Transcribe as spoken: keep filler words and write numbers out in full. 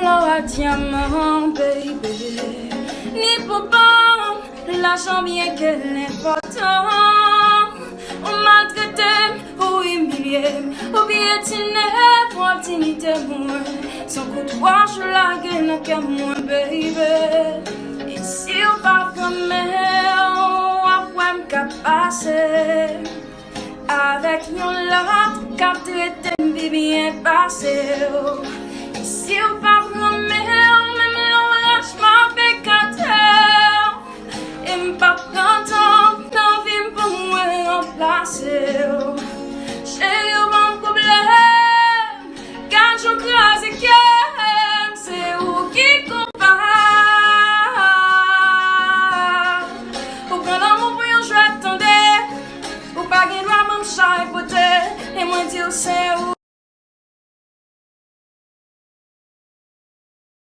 Lò a dyaman, baby. Ni pou ban m lajan byen ke l enpòtan. Ou maltrete m, ou imilye m, ou pyetine m, w ap dinyite mwen. Se yon kout wòch ou lage nan kè mwen, baby. E si w pa pran men w, w ap wè m k ap pase avèk yon lòt k ap trete m pi byen pase w. E si w pa pran men w, menm lè w rach m ap ekate w. E m p ap pran tan nan vi m pou mwen ranplase w.